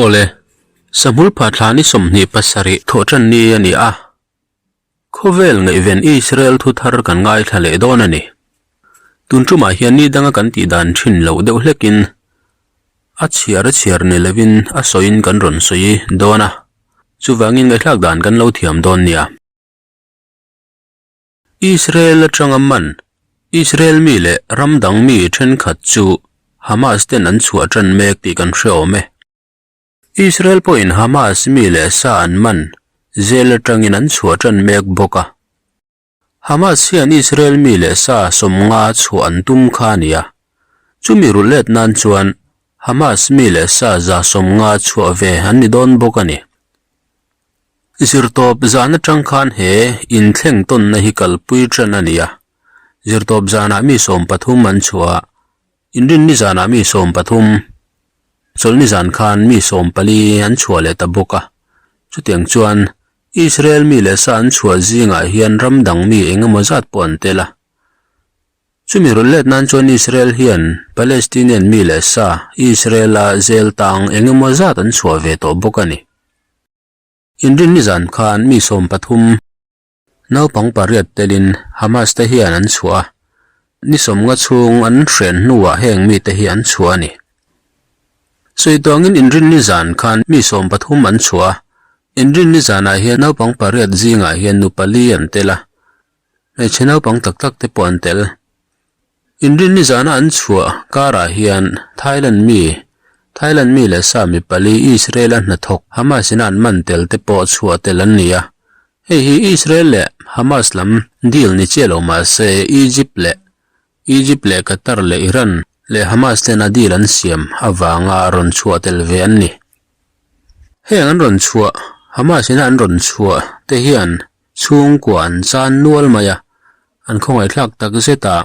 Awle, Sahmul pha thla ni 27 thawhṭan ni a ni a, khawvel ngaihven Israel thu thar kan ngaithla leh dawn a ni. Tun ṭumah hian ni danga kan tih dan ṭhin loh deuh hlekin a chhiar a chhiar ni lovin a sawiin kan rawn sawi dawn a, chuvangin ngaihthlak dan kan lo thiam dawn nia. Israel atanga man Israel mi leh ram dang mi thenkhat chu Hamas ten an chhuah tan mek tih kan hre awm e. Israel pawhin Hamas mi leh sa an man zel atangin an chhuah tan mek bawk a. Hamas hian Israel mi leh sa 50 chhuah an tum kha a ni a. Chumi rulh let nan chuan Hamas mi leh sa 150 chhuah ve an ni dawn bawk a ni. Zirtawp zan atang khan he inthleng tawnna hi kalpui tan a ni a, zirtawp zanah mi 13 an chhuah a, inrinni zanah mi 13, chawlhni zan khan mi 14 an chhuah leh ta bawk a. Chutiang chuan Israel mi leh sa an chhuah zingah hian ram dang mi eng emaw zat pawh an tel a. Chumi rawn let nan chuan Israel hian Palestinian mi leh sa Israel-a zel tang eng emaw zat an chhuah ve tawh bawk a ni. Inrinni zan khan mi 13 naupang pariat telin Hamas te hian an chhuah a, ni 50 chhung an hren hnuah heng mite hi an chhuah a ni. Sawi tawngin inrinni zan khan mi 13 an chhuah a, inrinni zanah hian naupang pariat zingah hian nu pali an tel a, hmeichhe naupang tak tak te pawh an tel. Inrinni zana an chhuah karah hian Thailand mi Thailand mi leh sa mi pali Israel-a hnathawk Hamas ina an man tel te pawh chhuah tel an ni a. Hei hi Israel leh Hamas lam deal ni chiah lo mah se Egypt leh Egypt leh Qatar leh Iran leh Hamas tena deal an siam avanga rawn chhuah tel ve an ni. Heng an rawn chhuah Hamas ina an rawn chhuah te hian chhungkua an chan nual mai a, an khawngaihthlak tak zet a,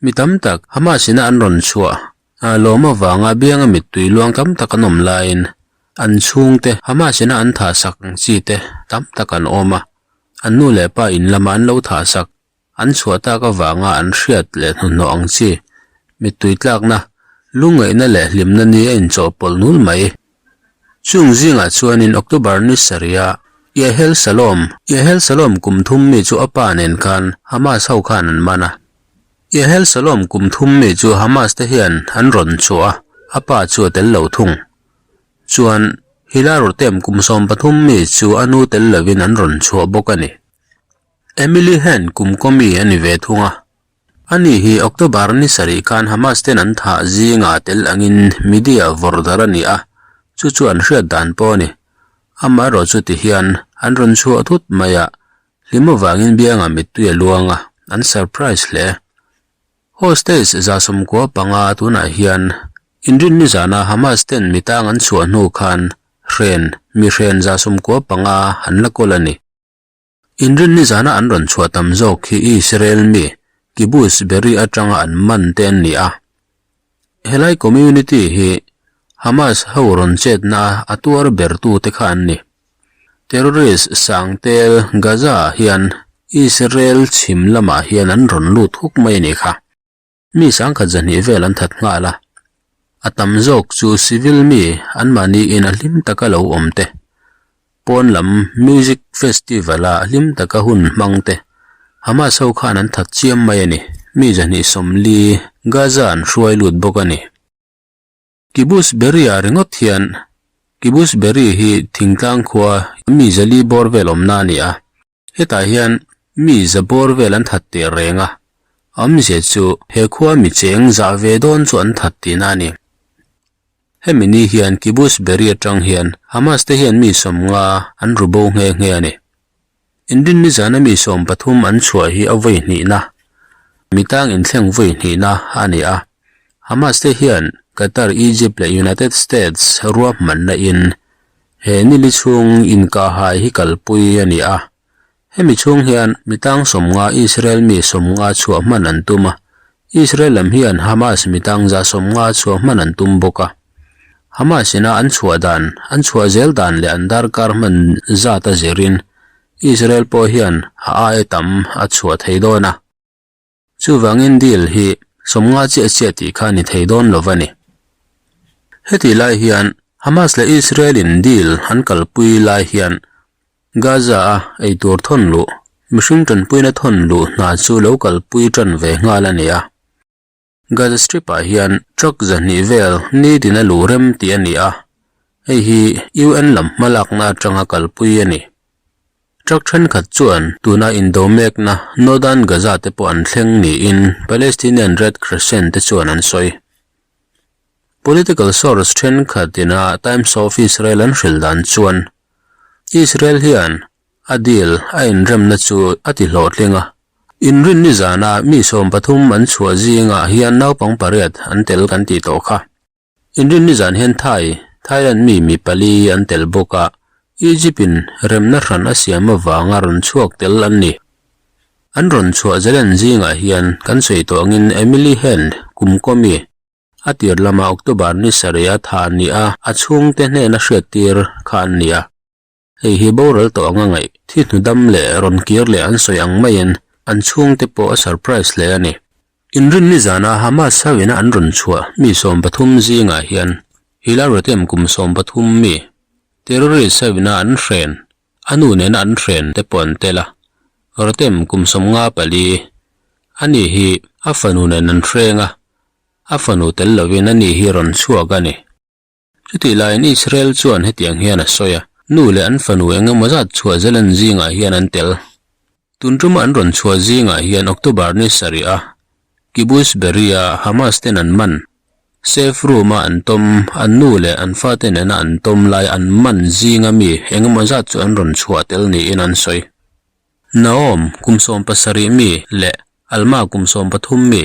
mi tam tak Hamas ina an rawn chhuah a lawm avanga bianga mittui luang tam tak an awm laiin an chhungte Hamas ina an thah sak ang chi te tam tak an awm a, an nu leh pa in lama an lo thah sak an chhuah tak avanga an hriat leh hnuhnawh ang chi mittui tlakna, lungngaihna leh hlimna ni a inchawhpawlh nul mai. Chung zingah chuanin October ni sarih-a Yahel Salom, Yahel Salom kum thum mi chu a pa nen khan Hamas ho khan an man a. Yahel Salom kum thum mi chu Hamas te hian an rawn chhuah a, a pa chu a tel lo thung. Chuan Hila Rotem kum 13 mi chu a nu tel lovin an rawn chhuah bawk a ni. Emily Hen kum kaw mi a ni ve thung a. Ani hi October ni sarih khan Hamas ten an thah zingah tel angin media vawrh darh a ni a, chu chu an hriat dan pawh a ni. Amaherawh chu ti hian an rawn chhuah thut mai a, hlim avangin biangah mittui a luang a, an surprise hle. Hostage 95 tunah hian inrinni zana Hamas ten mitang an chhuah hnu khan hren mi hren 95 an la kawl a ni. Inrinni zana an rawn chhuah tam zawk hi Israel mi Kibbutz Be'eri atanga an man te an ni a. Helai community hi Hamas ho rawn chetna a tuar ber tu te kha an ni. Terrorist sang tel Gaza ah hian Israel chhim lamah hian an rawn lut huk mai a ni kha. Mi 1200 vel an that nghal a, a tam zawk chu civil mi anmahni in a hlim taka lo awm te, pawn lam music festival a hlim taka hun hmang te, Hamas ho khan an that chiam mai a ni, mi 240 Gaza an hruai lut bawk a ni. Kibbutz Be'eri-ah ringawt hian Kibbutz Be'eri hi thingtlang khua mi 400 bawr vel awmna a ni a, Hetah hian mi za bawr vel an that teh reng a, awmzia chu he khua mi cheng zah ve dawn chu an that tihna a ni. Hemi ni hian Kibbutz Be'eri atang hian Hamas te hian mi 50 an ru bo nghe nghe a ni. Inrinni zana mi 13 an chhuah hi a vawi hnihna, mi tang inthleng vawi hnihna a ni a. Hamas te hian Qatar, Egypt leh United States ruahmanna in He nili chhung inkahhai hi kalpui a ni a, hemi chhung hian mi tang 50 Israel mi 50 chhuah hman an tum a, Israel lam hian Hamas mi tang 150 chhuah hman an tum bawk a. Hamas ina an chhuah dan, an chhuah zel dan leh an darkar hman zat a zirin Israel pawh hian a aia tam a chhuah thei dawn a. Chuvangin deal hi 50 chiah chiah tih kha ni thei dawn lo a ni. Hetih lai hian Hamas leh Israel-in deal an kalpui lai hian Gaza-a eitur thawn luh, mihring tanpuina thawn luh hna chu lo kalpui tan ve nghal a ni a. Gaza Strip-ah hian truck 200 vel nitin a luh rem tih a ni a, hei hi UN lam hmalakna atanga kalpui a ni. Truck thenkhat chuan tuna indo mekna Northern Gaza te pawh an thleng niin Palestinian Red Crescent te chuan an sawi. Political source thenkhat ina Times of Israel an hrilh dan chuan Israel hian a deal a inremna chu a ti hlawhtling a. Inrinni zana mi 13 an chhuah zingah hian naupang pariat an tel kan tih tawh kha. Inrinni zan hian Thai, Thailand mi mi pali an tel bawk a, Egypt in remna hran a siam avanga rawn chhuak tel an ni. An rawn chhuah zalen zingah hian kan sawi tawh angin Emily Hand kum kaw mi, A tir lama October ni sarih a tha ni a, a chhungte hnena hriattir kha an ni a. Hei hi boral tawh anga ngaih, thi hnu dam leh rawn kir leh an sawi ang maiin an chhungte pawh a surprise hle a ni. Inrinni zana Hamas ho ina an rawn chhuah mi 13 zingah hian Hila Rotem kum 13 mi, terrorist ho ina an hren, a nu nena an hren te pawh an tel a. Rotem kum 54, ani hi a fanu nen an hreng a, A fanu tel lovin ani hi rawn chhuak a ni. Chutih laiin Israel chuan hetiang hian a sawi a, Nu leh an fanu eng emaw zat chhuah Zealand zingah hian an tel. Tun tuma an rawn chhuah zingah hian October ni sarih a Kibbutz Be'eri-a Hamas ten an man, safe room-a an tawm, an nu leh an fate nena an tawm lai an man zinga mi eng emaw zat chu an rawn chhuah tel niin an sawi. Naom kum 17 mi leh Alma kum 13 mi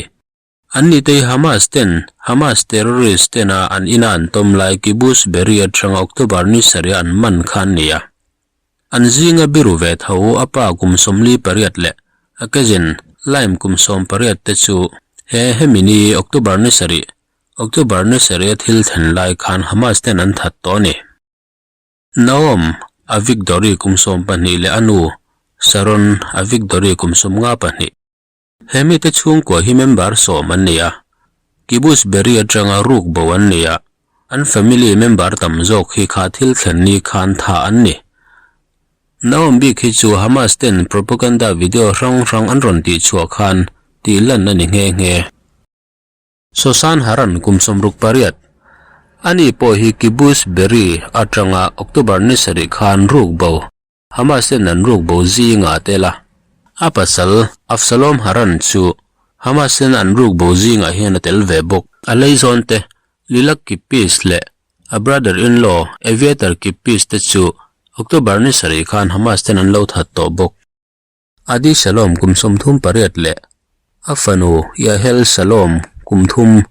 An ni te hi Hamas ten Hamas terrorist tena an ina an tawm lai Kibbutz Be'eri atanga October ni sarih an man kha an ni a. An zinga biru ve tho a pa kum 48 leh a cousin Lime kum 18 te chu he hemi ni October ni sarih October ni sarih a thil thlen lai khan Hamas ten an that tawh a ni. Naom Avigdori kum 12 leh a nu Sharon Avigdori kum 52. He mite chhungkua hi member 10 an ni a, Kibbutz Be'eri atanga ruk bo an ni a, an family member tam zawk hi kha thil thlen ni khan tha an ni. Naom bik hi chu Hamas ten propaganda video hrang hrang an rawn tih chhuah khan tih lan a ni nghe nghe. Sosan Haran kum 68, ani pawh hi Kibbutz Be'eri atanga October ni sarih khan ruk bo. Hamas ten an ruk bo zingah a tel a, a pasal Avshalom Haran chu Hamas ten an ruk bo zingah hian a tel ve bawk. A leizawn te Lilak Kippis leh a brother-in-law Eviatar Kippis te chu October ni sarih khan Hamas ten an lo that tawh bawk. Adi Shalom kum 38 leh a fanu Yahel Shalom kum 3,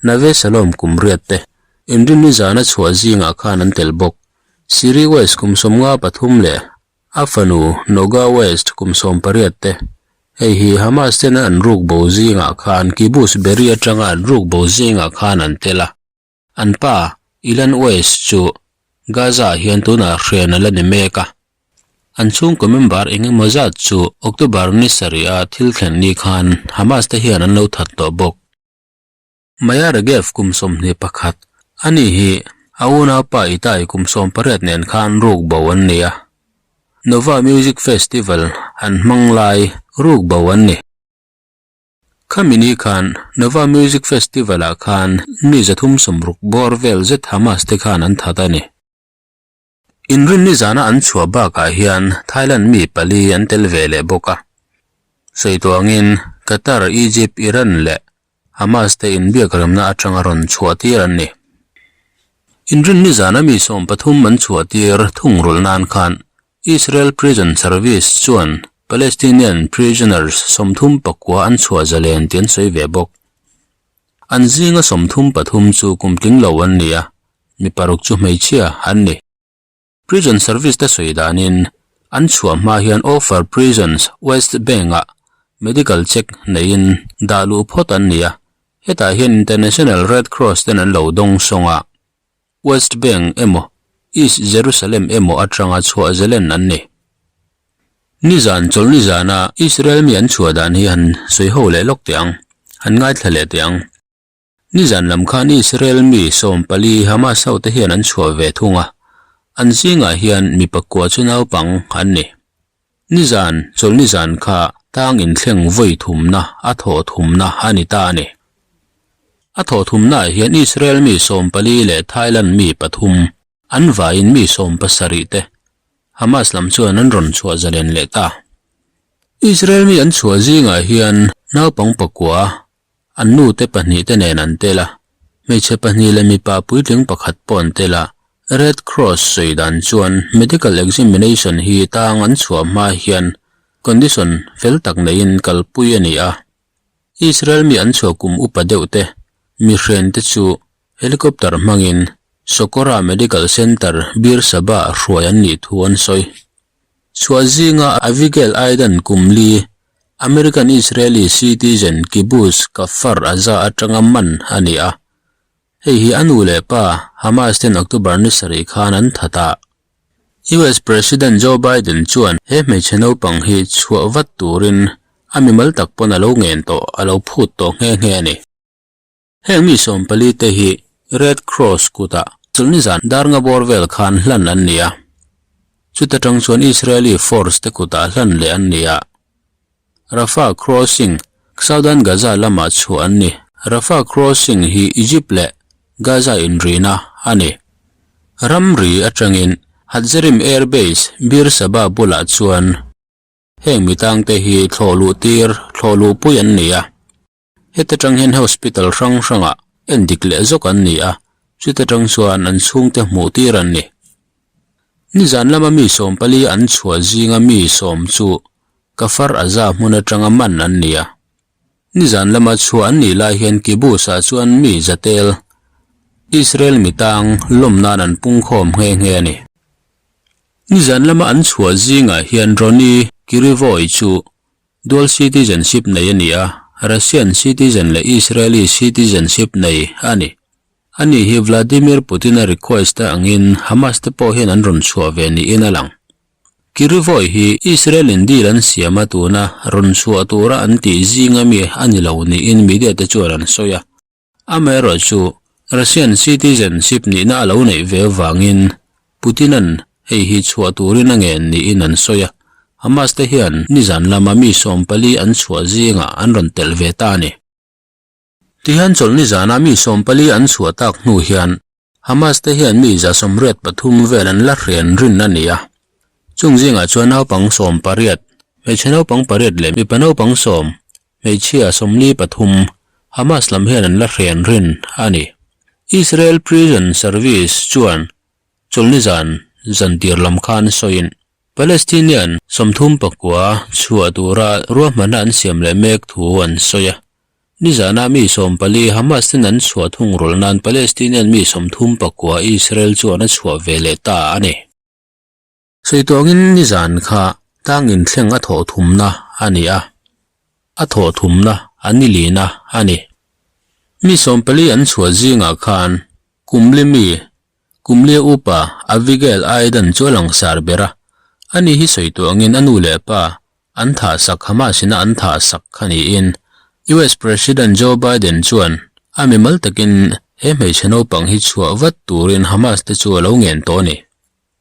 Nave Shalom kum 8 te inrinni zana chhuah zingah khan an tel bawk. Siri West kum 53 leh a fanu Noga West kum 18 te. Hei hi Hamas tena an ruk bo zingah khan Kibbutz Be'eri atanga an ruk bo zingah khan an tel a. An pa Ilan West chu Gaza ah hian tunah hrian a la ni mek a. An chhungkaw member eng emaw zat chu October ni sarih a thil thlen ni khan Hamas te hian an lo that tawh bawk. Maya Regev kum 21, ani hi a unaupa Itai kum 18 nen khan ruk bo an ni a. Nova Music Festival an hmang lai ruk bo an ni. Khami ni khan Nova Music Festival ah khan mi 360 bawr vel zet Hamas te khan an that a ni. Inrinni zana an chhuah bakah hian Thailand mi pali an tel ve leh bawk a. Sawi tuangin Qatar, Egypt, Iran leh Hamas te inbiak remna atanga rawn chhuah tir an ni. Inrinni zana mi 13 an chhuah tir thungrulh nan khan Israel Prison Service chuan Palestinian prisoners 39 an chhuah zalen tih an sawi ve bawk. An zinga 33 chu kum tling lo an ni a, mi paruk chu hmeichhia an ni. Prison Service te sawi danin an chhuah hma hian Ofer Prisons West Bank-ah medical check neiin dah luh phawt an ni a, hetah hian International Red Cross ten an lo dawng sawng a, West Bank emaw East Jerusalem emaw atanga chhuah zelen an ni. Nizan chawlhni zana Israel mi an chhuah dan hi han sawi ho leh lawk teh ang, han ngaithla leh teh ang. Nizan lam khan Israel mi 14 Hamas hote hian an chhuah ve thung a, an zingah hian mi pakua chu naupang an ni. Nizan, chawlhni zan kha tang inthleng vawi thumna a thawh thumna a ni ta a ni. A thawh thumnaah hian Israel mi 14 leh Thailand mi pathum, an vaiin mi 70 te Hamas lam chuan an rawn chhuah zalen leh ta. Israel mi an chhuah zingah hian naupang pakua An nute pahnihte nen an tel a, hmeichhe pahnih leh mipa puitling pakhat pawh an tel a. Red Cross sawi dan chuan medical examination hi tang an chhuah hma hian condition fel tak neiin kalpui a ni a. Israel mi an chhuah kum upa deuh te, mi hren te chu helicopter hmangin Sokora Medical Center, Beer Saba-ah hruai an nih thu an sawi. Chhuah zinga Avigail Aidan kum li, American-Israeli citizen Kibbutz Kfar Aza atanga man a ni a. Hei hi a nu leh pa Hamas ten October ni sarih khan an that a. US President Joe Biden chuan he hmeichhe naupang hi chhuah vat turin a mimal tak pawn a lo ngen tawh, a lo phut tawh nghe nghe a ni. Heng mi 14 te hi Red Cross kutah chawlhni zan dar nga bawr vel khan hlan an ni a. Chuta tang chuan Israeli force te kutah hlan leh an ni a. Rafah Crossing, Southern Gaza lamah chhuah an ni. Rafah Crossing hi Egypt leh Gaza inrina a ni. Ramri atangin Hatzerim Air Base, Beer Saba bulah chuan heng mitangte hi thlawh luh tir, thlawh luhpui an ni a. Heta tang hian hospital hrang hrangah endik leh zawk an ni a, chuta tang chuan an chhungte hmuh tir an ni. Nizan lama mi 14 an chhuah zinga mi sawm chu Kfar Aza hmun atanga man an ni a. Nizan lama chhuah an nih lai hian kibbutz ah chuan mi zatel Israel mitang lawm nan an pungkhawm nghe nghe a ni. Nizan lama an chhuah zingah hian Roni Kirivoy chu Dual citizenship nei a ni a, Russian citizen leh Israeli citizenship nei a ni. Ani hi Vladimir Putin-a request a angin Hamas te pawh hian an rawn chhuah ve niin a lang. Kirivoy hi Israel-in deal an siam a tuna rawn chhuah tura an tih zinga mi a ni lo niin media te chuan an sawi a. Amaherawhchu, Russian citizenship nihna a lo neih ve avangin Putin-a'n hei hi chhuah turin a ngen niin an sawi a, Hamas te hian nizan lama mi 14 an chhuah zingah an rawn telh ve ta a ni. Tihian chawlhni zana mi 14 an chhuah tak hnu hian Hamas te hian mi 83 vel an la hrian rin a ni a. Chung zingah chuan naupang 18, hmeichhe naupang pariat leh mipa naupang sawm, hmeichhia 43 Hamas lam hian an la hrian rin a ni. Israel Prison Service chuan chawlhni zan zan tir lam khan sawiin Palestinian 39 chhuah tura ruahmanna an siam leh mek thu an sawi a. Nizana mi 14 Hamas ten an chhuah thung rawlh nan Palestinian mi 39 Israel chuan a chhuah ve leh ta a ni. Sawi tawngin nizan kha tang inthleng a thawh thumna a ni a, a thawh thumna a ni lina a ni. Mi 14 an chhuah zingah khan kumli mi kumlia upa Avigail Aidan chu a langsar ber a, ani hi sawi tawngin a nu leh pa An thah sak Hamas ina an thah sak kha niin US President Joe Biden chuan a mimal takin he hmeichhe naupang hi chhuah vat turin Hamas te chu a lo ngen tawh a ni.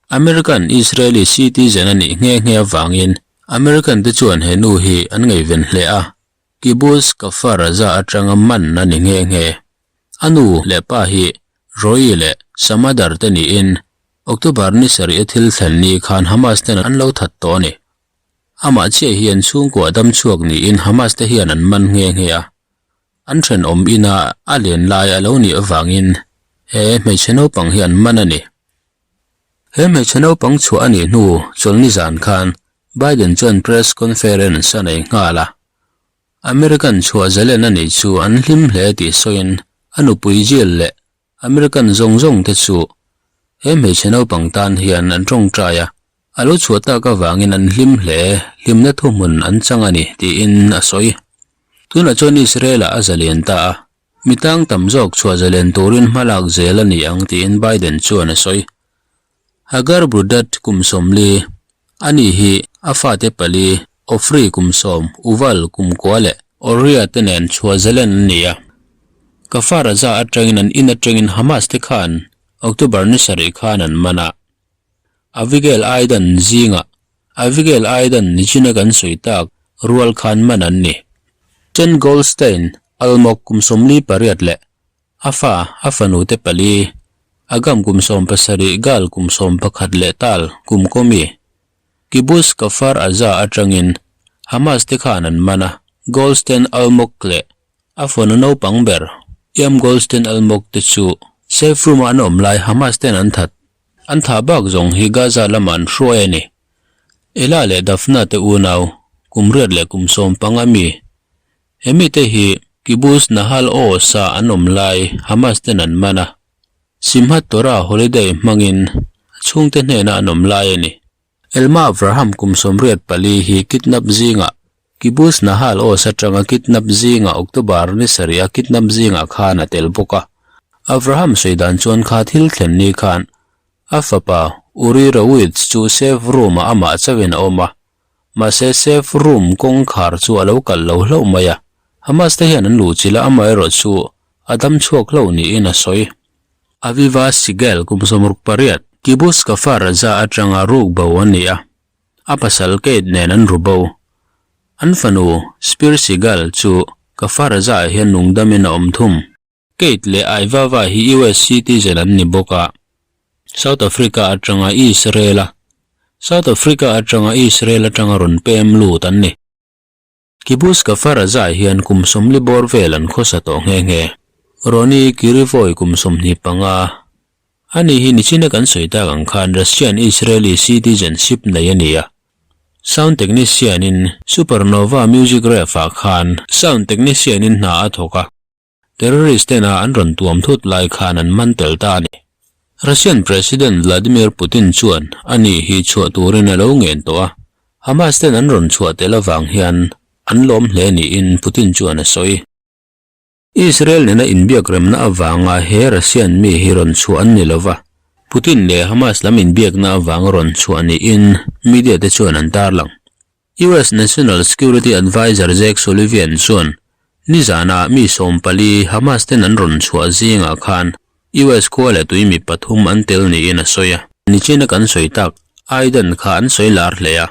American Israeli citizen a nih nghe nghe avangin American te chuan he nu hi an ngaihven hle a, Kibbutz Kfar Aza atanga man a ni nghe nghe. A nu leh pa hi Roy leh Samadar te niin October ni sarih a thil thlen ni khan Hamas ten an lo that tawh a ni. Amah chiah hian chhungkua dam chhuak niin Hamas te hian an man nghe nghe a. An thenawm ina a len lai a lo nih avangin he hmeichhe naupang hi an man a ni. He hmeichhe naupang chhuah a nih hnu chawlhni zan khan Biden chuan press conference a nei nghal a. American chhuah zalen a nih chu an hlim hle tih sawiin a nupui Jill leh American zawng zawng te chu he hmeichhe naupang tan hian an tawngtai a, a lo chhuah tak avangin an hlim hle, hlimna thuhmun an chang a ni tiin a sawi. Tunah chuan Israel-ah a zalen ta a, mi tang tam zawk chhuah zalen turin hma lak zel a ni ang tiin Biden chuan a sawi. Hagar Brudat kum 40, ani hi a fate pali, Ofri kum sawm, Uval kum kua leh Oria te nen chhuah zalen an ni a. Kfar Aza atangin an in atangin Hamas te khan October ni sarih khan an man a. Avigail Aidan zingah Avigail Aidan nichina kan sawi tak rual khan man an ni. Chen Goldstein, Almog kum 48 leh a fa, a fanute pali, Agam kum 17, Gal kum 11 leh Tal kum kawmi. Kibbutz Kfar Aza atangin Hamas te khan an man a, Goldstein Almog leh A fanu naupang ber, Iam Goldstein Almog te chu safe room-a an awm lai Hamas ten an that. An thah bak zawng hi Gaza lamah an hruai a ni. Ela leh Dafna te unau, kum riat leh kum 15 mi. He mite hi Kibbutz Nahal Oz-a an awm lai Hamas ten an man a. Simchat Torah holiday hmangin a chhungte hnena an awm lai a ni. Elma Avraham kum 84 hi kidnap zingah Kibbutz Nahal Oz atanga kidnap zingah October ni sarih a kidnap zingah khan a tel bawk a. Avraham sawi dan chuan kha thil thlen ni khan a fapa Uri Rawitz chu safe room ah amah chauhin a awm a, mahse safe room kawngkhar chu a lo kalh lo hlauh mai a, Hamas te hian an luhchilh a amaherawh chu a dam chhuak hlauh niin a sawi. Aviva Siegel kum 68, Kibbutz Kfar Aza atanga ruk bo a ni a, a pasal Kate nen an ru bo. An fanu Spir Siegel chu Kfar Aza ah hian nungdamin a awm thung. Kate leh Aivava hi US citizen an ni bawk a, South Africa atanga Israel-a South Africa atanga Israel atanga rawn pem lut an ni. Kibbutz Kfar Aza hian kum 40 bawr vel an khawsa tawh nghe nghe. Roni Kirivoy kum 25. Ani hi nichina kan sawi tak ang khan Russian Israeli citizenship nei a ni a. Sound technician in Supernova Music Rave ah khan sound technician in hna a thawk a. Terrorist tena an rawn tuam thut lai khan an man tel ta a ni. Russian President Vladimir Putin chuan ani hi chhuah turin a lo ngen tawh a, Hamas ten an rawn chhuah tel avang hian an lawm hle niin Putin chuan a sawi. Israel nena inbiak remna avanga he Russian mi hi rawn chhuah an ni lova, Putin leh Hamas lam inbiakna avanga rawn chhuah niin media te chuan an tarlang. US National Security Adviser Jake Sullivan chuan nizanah mi 14 Hamas ten an rawn chhuah zingah khan US khua leh tui mi pathum an tel niin a sawi a. Nichina kan sawi tak, Aiden kha an sawi lar hle a.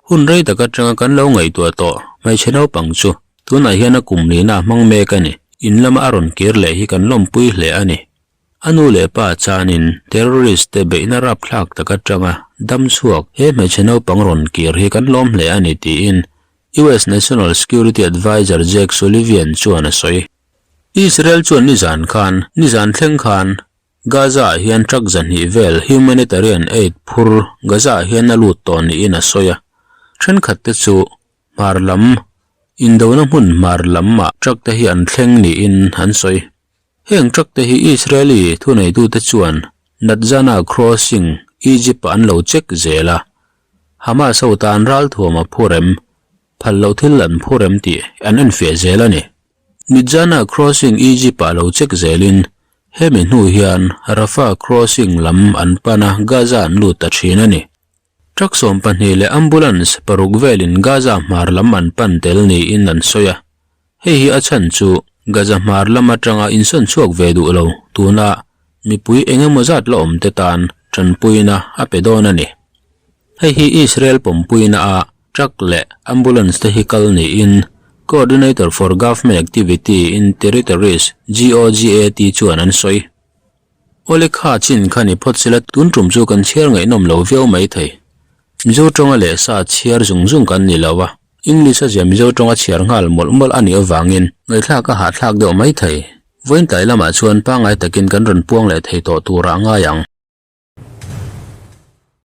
Hun rei tak atanga kan lo ngaihtuah tawh hmeichhe naupang chu tunah hian a kum lina hmang mek a ni. In lama a rawn kir leh hi kan lawmpui hle a ni. A nu leh pa chanin terrorist te beihna rapthlak tak atanga dam chhuak he hmeichhe naupang rawn kir hi kan lawm hle a ni tiin US National Security Adviser Jake Sullivan chuan a sawi. Israel chuan nizan khan nizan thleng khan Gaza ah hian truck 200 vel humanitarian aid phur Gaza ah hian a lut tawh niin a sawi a. Thenkhat te chu hmar lam indona hmun hmar lamah truck te hi an thleng niin an sawi. Heng truck te hi Israeli thuneitute chuan Natzana Crossing, Egypt ah an lo check zel a. Hamas ho tan ralthuam a phur em, phal loh thil an phur em tih an enfiah zel a ni. Nitzana Crossing, Egypt ah lo check zelin hemi hnu hian Rafah Crossing lam an pan a, Gaza an lut ta thin a ni. Truck 12 leh ambulance paruk velin Gaza hmar lam an pan tel niin an sawi a. Hei hi a chhan chu Gaza hmar lam atanga insawn chhuak ve duh lo tuna mipui eng emaw zat la awm te tan tanpuina a pe dawn a ni. Hei hi Israel pawmpuina a truck leh ambulance te hi kal niin Coordinator for Government Activity in Territories, GOGAT, chuan an sawi. Awle kha chin kha ni phawt sela tun tum chu kan chhiar ngaihnawm lo viau mai thei. Mizo tawnga leh sa chhiar zung zung kan ni lo a, English a zia Mizo tawnga chhiar nghal mawlh mawlh a nih avangin ngaihthlak a hahthlak deuh mai thei. Vawiin tlai lamah chuan pangngai takin kan rawn puang leh thei tawh turah ngai ang.